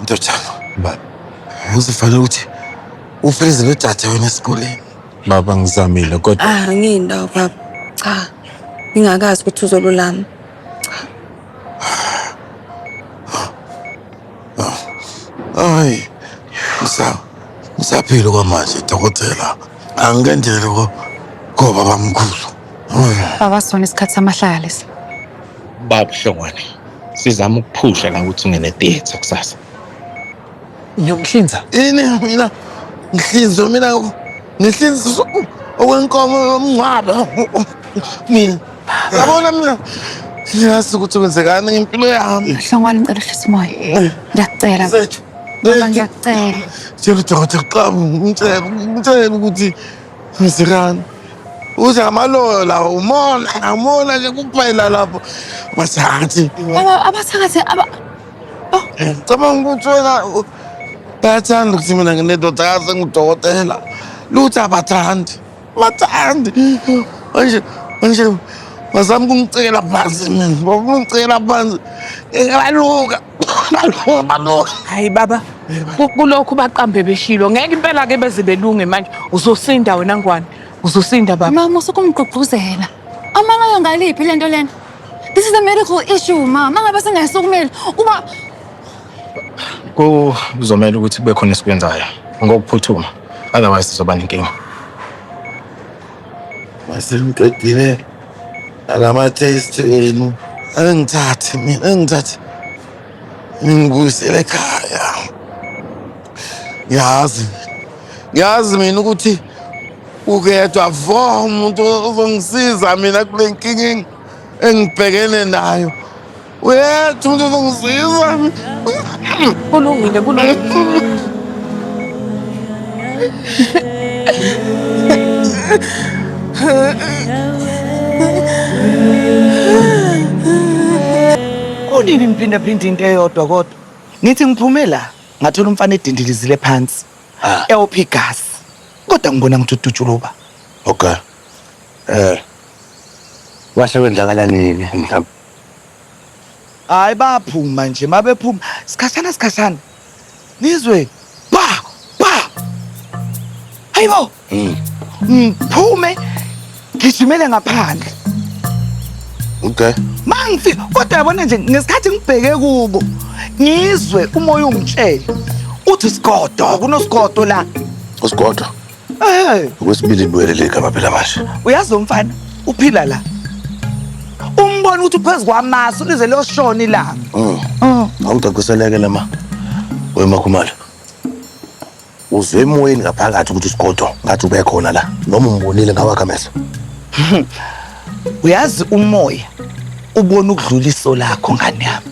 Ndodana, baba, uzofanele ukuthi ufelezele udade wena esikoleni. Baba ngizamile kodwa Ah, ngiyindawo baba. Cha. Ngingakazi ukuthi uzolulama. Hayi, ngisaphila kwamanje dokotela. Angigendeli ko kobabamkhulu. Baba sona isikhathi samahlaya lesi. Baba Hlongwane, sizama ukuphusha la ukuthi ungene theatre kusasa. Ngiyomhlinza. Ini mina ngihlinzwe mina ngihlinzwe okwenkomo yomngcwabo mina. Yabona mina ngiyazi ukuthi kwenzekani ngempilo yami. Hlongwane ngicela uhlise umoya. Ngiyakucela. Zethu. Baba ngiyakucela. Tshela udokotela qhamu ngimtshele ngimtshele ukuthi kwenzekani. Uthi amaloyo lawo umona umona nje kuphela lapho. Basathi. Baba abathakathi aba Cabanga ukuthi wena bayathanda ukuthi mina nginendodakazi engudokotela. Lutho abathandi. Bathandi. Manje manje bazama ukungicekela phansi mina. Bafuna ukungicekela phansi. Ngiyaluka. Baluka baluka. Hayi baba, kulokhu baqambe beshilo. Ngeke impela ke beze belunge manje. Uzosinda wena Ngwane. Uzosinda baba. Mama usukumgqugquzela. Amanga ngaliphi lento lena? This is a medical issue, ma. Mangabe singayisukumeli kuba Kuzomela ukuthi kube khona esikwenzayo ngokuphuthuma. Otherwise sizoba nenkinga. Masengiqedile nalama-test enu. Angithathe mina, angithathe. Ngibuyisele ekhaya. Ngiyazi. Ngiyazi mina ukuthi ukedwa vo umuntu ozongisiza mina kule nkinga engibhekene nayo. Uyedwa umuntu ozongisiza. Kulungile, kulungile. Kunini ngiphindaphinda into eyodwa kodwa ngithi ngiphume la ngathola umfana edindilizile phansi ewopha igazi kodwa ngibona ngithi udutshuluba. Okay. Eh. Kwase kwenzakala nini mhlawumbe? Hayi baphuma nje mabephuma sikhashana sikhashana nizwe ba ba hayibo ngiphume gijimele ngaphandle. Okay. Mangifika kodwa yabona nje ngesikhathi ngibheke kubo ngizwe umoya ungitshela uthi sigodo kunosigodo la. Usigodo. Eh Okwesibili libuyele ligama phela manje. Uyazi umfana uphila la. Umbona ukuthi uphezu kwamasu lize liyoshona ilanga. Awucaciseleke la ma. Wema Khumalo. Uzwe emoyeni ngaphakathi ukuthi usigodo ngathi ube khona la noma umbonile ngawakho amehlo. Uyazi umoya ubona ukudlula iso lakho ngane yami.